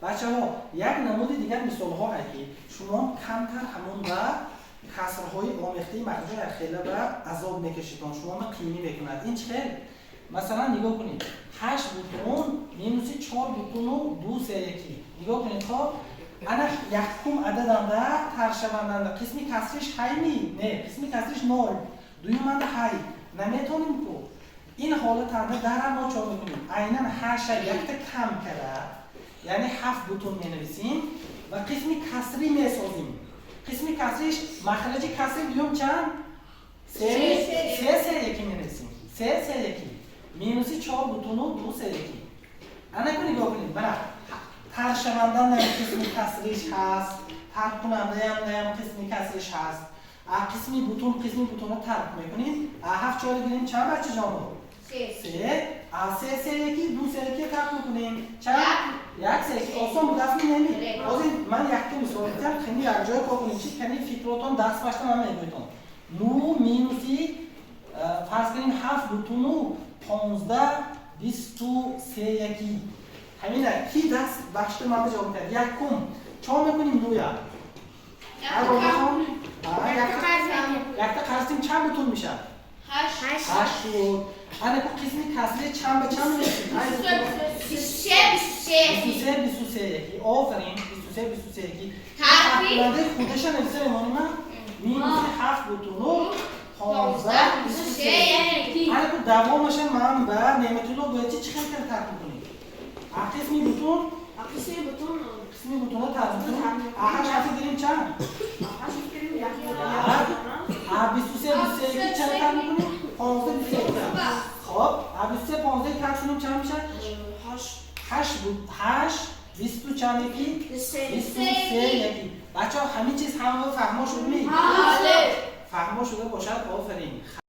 Бачаҳо, як намуди дигар мисолҳо ҳай, ки шумо камтар ҳамон ба касрҳои омехтаи махраҷо якхела ба азоб мекашидон, шуморо қийнӣ мекунад. Ин чӣ хел? Масалан, нигоҳ кунед: ҳашт бутун минуси чор бутуну ду сеяки. Нигоҳ кунед. Хоб, ана якум ададанда таршаванданда қисми касриш ҳайми? Не, қисми касриш нол. Дуюманда ҳай, наметонем ку. Ин ҳолатанда дара мо чор мекунем? Айнан ҳаша якта кам кара, яъне ҳафт бутун менависем ва қисми касрӣ месозем. Қисми касриш, махраҷи касри дуюм чанд? Се. Се се яки менависем. Се се яки минуси чор бутуну ду се яки. Ана ку, нигоҳ кунед, мана таршавандаам қисми касриш ҳаст, таркунандаям қисми касриш ҳаст. А қисми бутун, қисми бутунро тарк мекунем. А ҳафт чори гирем, чанд, бачаҷоно? Се. А се се яки ду се яки тарк мекунем, чанд? Як се яки. Осон будастми, неми? Ҳозир ман якта мисол медиҳам, кани якҷоя кор кунем. Чи кани фикротон даст башта ман мегӯйтон. Ну минуси, фарз кунем, ҳафт бутуну 15 23 яки. Ҳамина ки даст бахшта ман ҷавоб медиҳад? Якум чор мекунем? Нуя якта қарзтим, чанд бутун мешавад? Ҳашт шуд. Ана ку, қисми касри чанд ба чанд мерасем? 23, 23 яки. Офарин, 23, 23 яки. Таркунандаи худаша нависа мемонем, минуси ҳафт бутуну 15 23. Ана ку, давомаша ман ба Неъматулло гӯяд, чи хел кара тарк мекунем? А қисми бутун? Қисми бутун. Қисми бутунро тарк мекунем. А ҳашт ҳафт гирем, чанд? А 23, 23 яки чанд тарк мекунем? 15, 23. Хоб, а 23, 15 тарк кунем, чанд мешавад? Ҳашт, ҳашт бисту чанд яки? 23 яки. Бачаҳо, ҳамин чиз ҳама фаҳмо шуд ми? Фаҳмо шуда бошад, офарин.